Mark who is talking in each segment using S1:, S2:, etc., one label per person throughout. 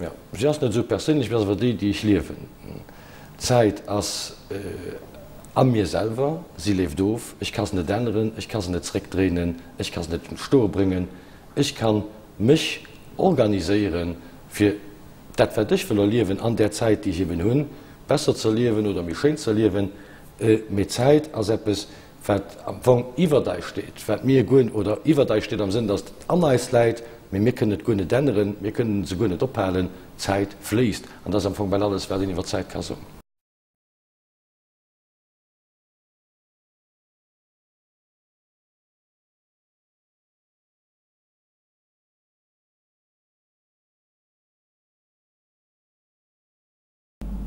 S1: Jo, si ass net esou perséinlech, mee ass awer déi, déi ech liewen. D'Zäit ass a mir selwer, si leeft of, ech ka se net änneren, ech ka se net zréckdréinen, ech ka se net zum Stoe bréngen. Ech ka mech organiséieren, fir dat, wat ech wëll erliewen an där Zäit, déi ech eben hunn, besser ze erliewen oder méi schéin ze erliewen. Mee d'Zäit ass eppes, wat am Fong iwwert eis steet, wat mir guer, oder iwwert eis steet am Sënn, datt et an eis läit, mee mir kënnen et guer net änneren, mir kënnen se guer net ophalen, d'Zäit fléisst. An dat ass am Fong bal alles, wat een iwwer d'Zäit ka soen.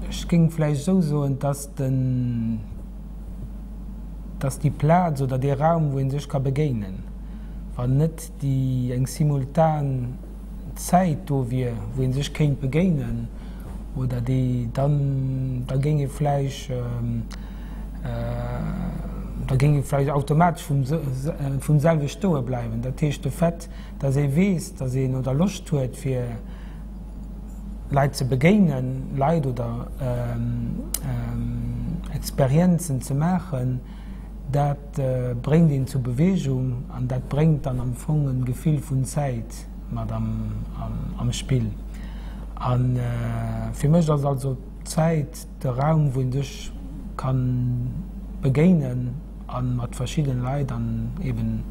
S2: Ech géing vläicht esou soen, dass den, dass déi Plaz oder dee Raum, wou ee sech ka begéinen, wann net déi eng simultan Zäit do wier, wou ee sech kéint begéinen oder déi, dann, da géing ee vläicht, da géing ee vläicht automatesch vum, vum selwecht stoe bleiwen. Dat heescht, de Fait, dass ee weess, dass een oder Loscht huet fir, Leit ze begéinen, Leit oder Experienzen ze maachen, dat bréngt een zur Beweegung an dat bréngt dann am Fong e Gefill vun Zäit mat am Spill. A fir mech ass also d'Zäit de Raum, wou een sech ka begéinen a mat verschiddene Leit an eben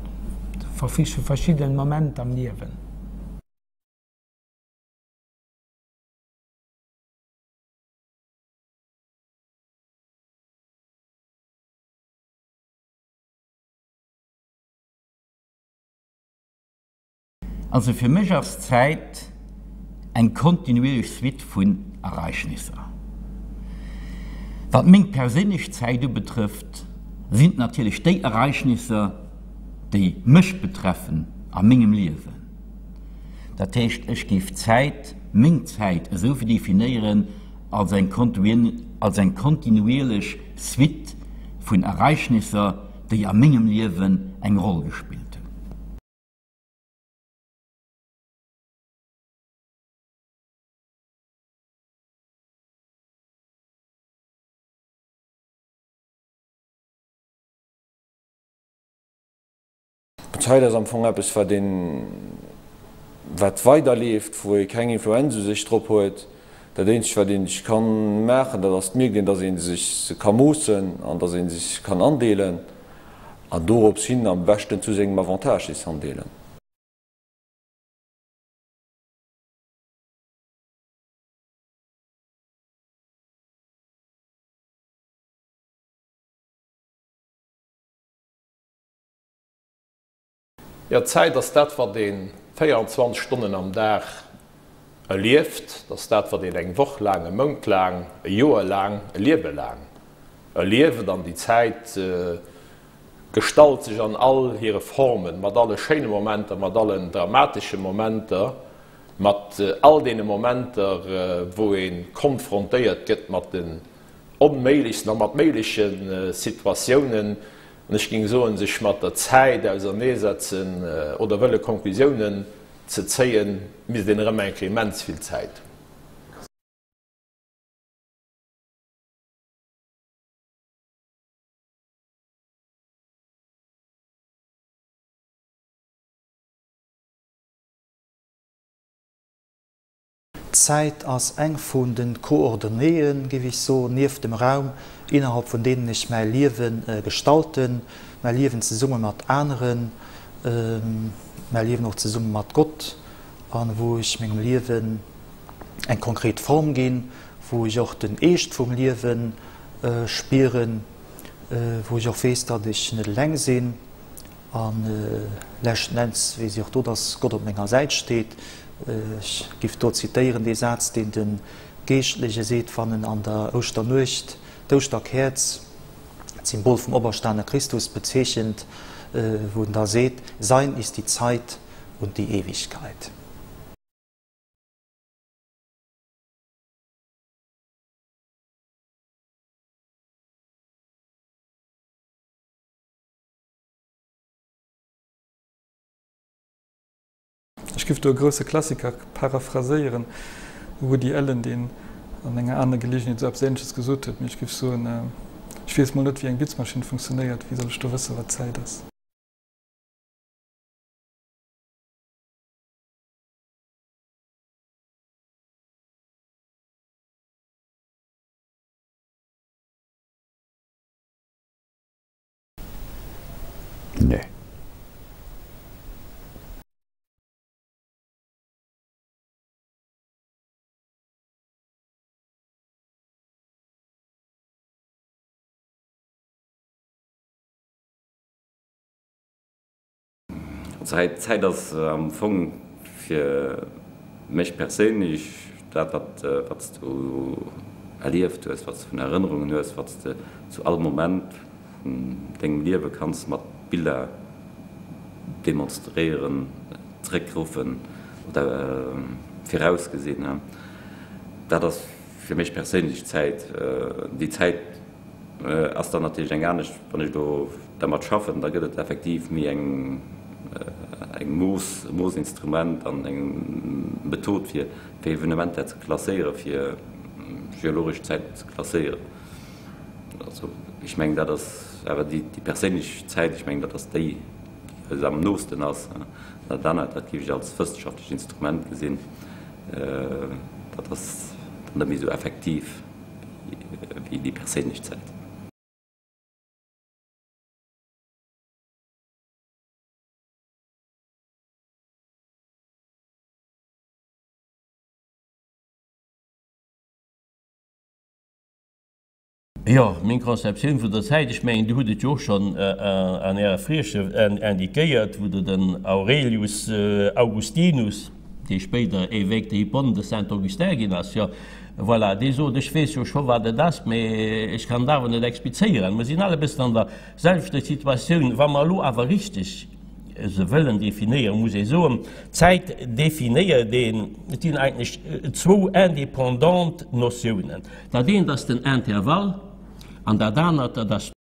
S2: verschiddene Momenter am Liewen.
S3: Also fir mech ass d'Zäit eng kontinuierlech Suite vun Ereignisser. Wat meng perséinlech Zäit ubetrëfft, sinn et natierlech déi Ereignisser, déi mech betreffen a mengem Liewen. Dat heescht, ech géif d'Zäit, meng Zäit esou definéieren als eng als eng kontinuierlech Suite vun Ereignisser, déi a mengem Liewen eng Roll gespillt hunn.
S4: D'Zäit ass am Fong eppes, wat een, wat weiderleeft, wou ee keng Influenz u sech drop huet. Dat eenzegt, wat een sech kann maachen, dat ass, et mierkt een, datt ee sech se ka moossen an datt ee sech kann andeelen an dorops hin am beschten zu sengem Avantage sech andeelen.
S5: Jo, d'Zäit ass dat, wat ee 24 Stonnen am Dag erlieft. Dat ass dat, wat een eng Woch laang, e Mount laang, e Joer laang, e Liewe laang erlieft. An déi Zäit gestalt sech an all hire Formen, mat alle schéine Momenter, mat allen dramatesche Momenter, mat all deene Momenter, wou ee konfrontéiert gëtt mat den onméiglechsten a mat méigleche Situatiounen. An ech géing soen, sech mat der Zäit auserneesetzen oder wëlle Conclusiounen ze zéien, misst een erëm eng Kéier immens vill Zäit hunn.
S6: D'Zäit ass eng vun de Coordonnéeën, géif ech soen, nieft dem Raum, innerhalb vun deenen ech mäi Liewe gestalten, mäi Liewen zesumme mat aneren, mäi Liewen och zesumme mat Gott, a wou ech mengem Liewen eng konkret Form ginn, wou ech och den Eescht vum Liewe spieren, wou ech och weess, datt ech net eleng sinn. A leschten Enns weess ech och do, dass Gott op menger Säit steet. Ech giff do zitéieren dee Saz, deen de Geeschtleche seet, wann en an der Ouschternuecht d'Ouschterkäerz, d'Symbol vum operstane Christus, bezeechent, wou en da seet, Sein ist die Zeit und die Ewigkeit.
S7: Ech giff do e grousse Klassiker paraphraséieren. Woody Allen, deen an enger aner Geleegenheet esou eppes Ähnleches gesot huet. Mee ech géif soen, ech weess mol net, wéi eng Bitzmaschinn funktionéiert, wéi soll ech do wëssen, wat Zäit ass?
S8: Nee.
S9: Also Zäit ass am Fong fir mech perséinlech dat wat s du erlieft hues, wat s du vun Erënnerungen hues, wat s de zu all Moment vun dengem Liewe kanns mat Biller demonstréieren, zréckruffen oder virausgesinn. Dat ass fir mech perséinlech Zäit. Déi Zäit ass dann natierlech eng anescht, wann ech elo dermat schaffen, da gëtt et effektiv méi eng eng Mooss, e Moossinstrument an eng Method fir fir Evenementer ze klasséieren, fir geologesch Zäiten ze klasséieren. Also ech mengen dat ass awer déi déi perséinlech Zäit, ech mengen dat ass déi, déi eis am noosten ass. Dat anert, dat géif ech als wëssenschaftlecht Instrument gesinn, dat ass dann net méi esou effektiv. wéi déi perséinlech Zäit.
S10: Jo, meng Konzeptioun vun der Zäit, ech mengen, Dir hutt et jo och schonn an Ärer Frieche indiquéiert, wou Der den Aurelius Augustinus, dee spéider Évêque de Hippone de Saint-Augustin ginn ass, jo, Voilà, dee sot, ech weess jo scho wat et ass, mee ech kann et awer net explizéieren. Mer sinn all e bëssen an der selwechter Situatioun. Wa mer elo awer richteg se wëllen definéieren, muss ee soen, d'Zäit definéiert een, et sinn eigentlech zwou indépendant Notiounen. Dat eent ass den Intervall an dat anert, dat ass.